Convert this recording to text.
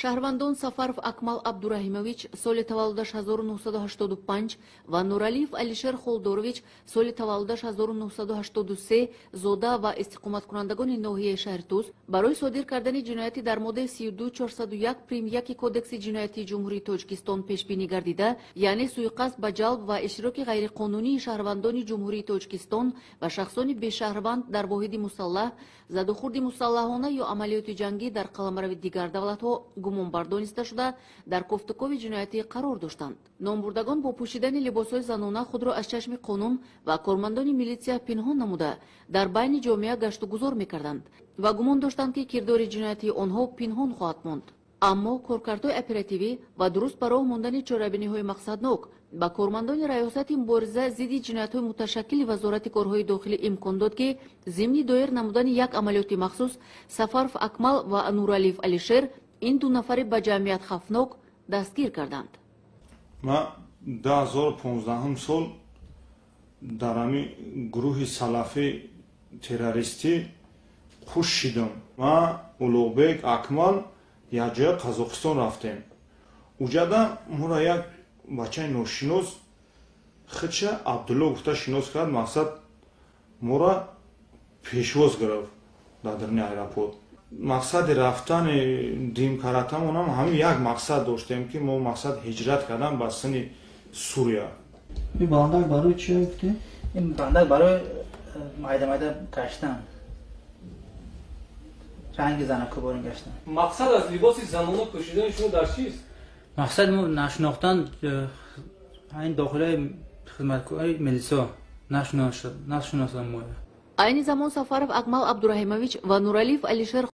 Шаҳрвандон Сафаров Акмал Абдураҳимович, соли таваллудаш 1985, ва Нуралиев Алишер Холдорович, соли таваллудаш 1983, зода ва истиқоматкунандагони ноҳияи Шаҳртуз, барои содир кардани ҷинояти дар моддаи 32 401 прим 1 Кодекси ҷиноятии Ҷумҳурии Тоҷикистон пешбинӣ гардида, яъне суиқасд ба ҷалб ва иштироки ғайриқонунии шаҳрвандони Ҷумҳурии Тоҷикистон ва шахсони бешаҳрванд дар воҳиди мусаллаҳ, задухӯрди мусаллаҳона ё амалиёти ҷангӣ дар қаламрави дигар давлатҳо гумонбар дониста шуда, дар кофтукови ҷиноятӣ қарор доштанд. Номбурдагон бо пӯшидани либосҳои занона худро аз чашми қонун ва кормандони милитсия пинҳон намуда, дар байни ҷомеа гаштугузор мекарданд ва гумон доштанд, ки кирдори ҷиноятии онҳо пинҳон хоҳад монд. Аммо коркардҳои оперативӣ ва дуруст ба роҳ мондани чорабиниҳои мақсаднок ба кормандони Раёсати мубориза зидди ҷиноятҳои муташаккили Вазорати корҳои дохилӣ имкон дод, ки зимни доир намудани як амалиёти махсус Сафаров Акмал ва Нуралиев Алишер, ин ду нафари ба ҷамъият хавфнок, дастгир карданд. Ман 2015 сол дар ҳамин гурӯҳи салафӣ террористӣ хуш шидам. Ман, Улуғбек, Акмал якҷоя Қазоқистон рафтем. Уҷада моро як бачаи ношинос худша Абдулло гуфта шинос кард. Мақсад, моро пешвоз гирифт дар даруни аэропорт. Мақсади рафтани димкаратамонам ҳамин як мақсад доштем, ки мо мақсад ҳиҷрат кардан ба сини Сурия. Ин бандак барои чи гуфтӣ? Ин бандак барои майда майда гаштан, ранги занаку борин гаштан. Мақсад аз либоси занона пӯшидани шумо дар чист? Мақсади мо нашинохтан, ин дохилаи хизматкори милисо нашиносам моя. Айни замон Сафаров Акмал Абдураҳимович ва Нуралиев Алишер